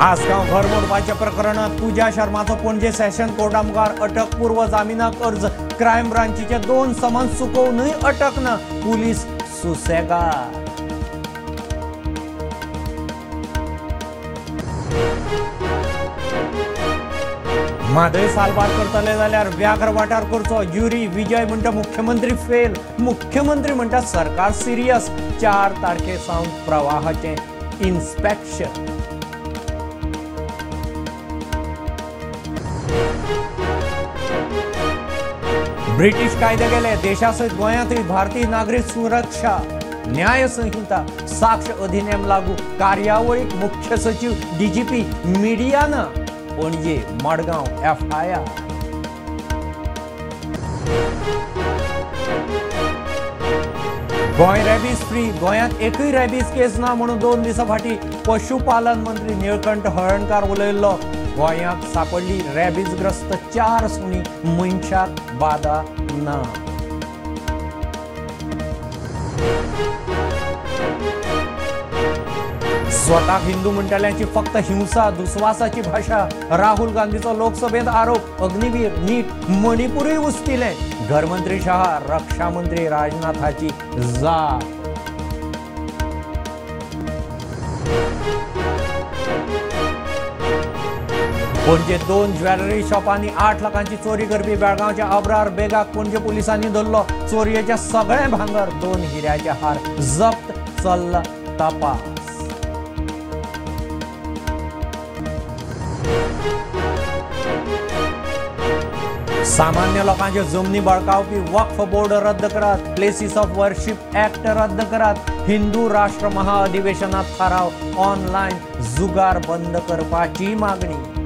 आसगांव घर मोडपाच्या प्रकरणात पूजा शर्माचो पणजे सेशन कोर्टा मुखार अटकपूर्व जामिनाक अर्ज. क्रायम ब्रांचीचे 2 समन्स चुकोवनूय अटक ना. पुलीस सुसेगाद. म्हादय साल्वार करतले जाल्यार व्याघ्र वाठार करचो. युरी विजय म्हणटा मुख्यमंत्री फेल. मुख्यमंत्री म्हणटा सरकार सिरियस. 4 तारखे सावन प्रवाहाचें इन्स्पेक्शन. ब्रिटीश कायदे गेले. देशासयत गोंयांतूय भारतीय नागरीक सुरक्षा न्याय संहिता साक्ष अधिनेम लागू. कार्यावळीक मुख्य सचिव डीजीपी मिडिया ना. Panaji Madgaon FIR. Goa rabies free. गोंयांत एकूय रॅबीज केस ना म्हणून 2 दिसां फाटीं पशुपालन मंत्री निळकंठ हळर्णकार उलयल्लो. गोंयांत सापडली रॅबीजग्रस्त 4 सुणी. मनशाक बादा ना. स्वताक हिंदू म्हणटल्यांची फक्त हिंसा दुस्वासाची भाशा. राहुल गांधीचो लोकसभेत आरोप. अग्निवीर नीट मणिपूरय उस्तिलें. घरमंत्री शहा रक्षा मंत्री राजनाथाची जाप. पणजे 2 ज्वेलरी शॉपांनी 8 लाखांची चोरी करपी बेळगांवच्या अब्रार बेगाक पणजे पुलिसांनी धरलो. चोरयेचें सगळें भांगर 2 हिऱ्याचे हार जप्त. चल्ला तपास. सामान्य लोकांच्यो जमनी बळकावपी वक्फ बोर्ड रद्द करात. प्लेसीस ऑफ वर्शिप ऍक्ट रद्द करात. हिंदू राष्ट्र महाअधिवेशनात थाराव. ऑनलायन जुगार बंद करपाची मागणी.